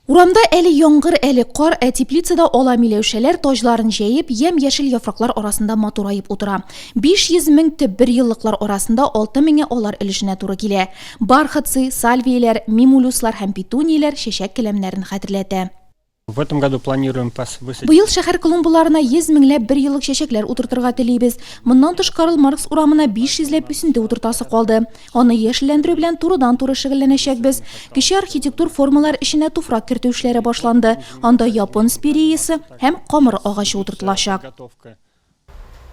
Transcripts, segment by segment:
Урамда әле яңгыр, әле кар, ә теплицада ала миләүшәләр таҗларын җәеп, ямь-яшел яфраклар арасында матураеп утыра. 500 мең төп берьеллыклар арасында 6 меңе алар өлешенә туры килә. Бархатцы, сальвияләр, мимулюслар һәм петунияләр чәчәк келәмнәрен хәтерләтә. В этом году планируем высадить. Быел шәһәр клумбаларына 100 меңләп берьеллык чәчәкләр утыртырга телибез. Моннан тыш Карл Маркс урамына 500 ләп үсенте утыртасы калды. Аны яшелләндерү белән турыдан-туры шөгыльләнәчәкбез. Кече архитектур формалар эченә туфрак кертү эшләре башланды. Анда япон спиреясы һәм камыр агачы утыртылачак.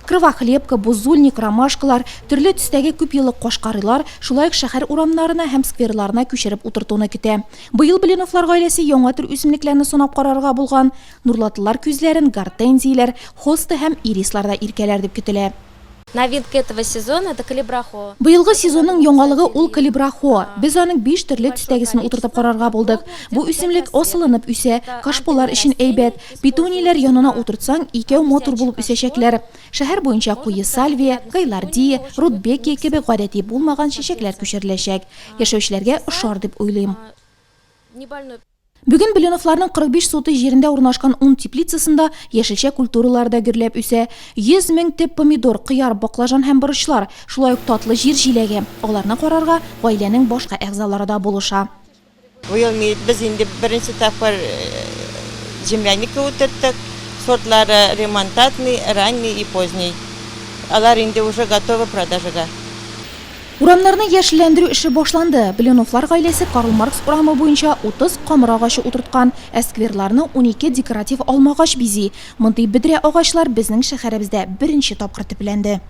Кровохлебка, бузульник, ромашкалар, төрле төстәге күпьеллык кашкарыйлар шулай ук шәһәр урамнарына һәм скверларына күчереп утыртуны көтә. Быел Блиновлар гаиләсе яңа төр үсемлекләрне сынап карарга булган. Нурлатлылар күзләрен гортензияләр, хоста һәм ирислар да иркәләр дип көтелә. Новинка этого сезона, это калибрахоа. Быелгы сезонның яңалыгы ул калибрахоа. Без аның биш төрле төстәгесен утыртып карарга булдык. Бу үсемлек асылынып үсә, кашполар өчен әйбәт. Петунияләр янына утыртсаң, икәү матур булып үсәчәкләр. Шәһәр буенча куе сальвия, гайлардия, рудбекия кебек гадәти булмаган чәчәкләр күчереләчәк. Яшәүчеләргә ошар дип уйлыйм. Бүген Блиновларның 45 сотый җирендә урнашкан ун теплицасында яшелчә культуралары да гөрләп үсә. 100 мең төп помидор, кыяр, баклажан һәм борычлар, шулай ук татлы җир җиләге. Аларны карарга гаиләнең башка әгъзалары да булыша. Быел без инде беренче тапкыр земляника утырттык. Сортлары ремонтантный, ранний и поздний. Алар инде уже готовы продажага. Урамнарны яшелләндерү эше башланды. Блиновлар гаиләсе Карл Маркс урамы буенча 30 камыр агачы утырткан, ә скверларны 12 декоратив алмагач бизи. Мондый бөдрә агачлар безнең шәһәребездә беренче тапкыр төпләнде.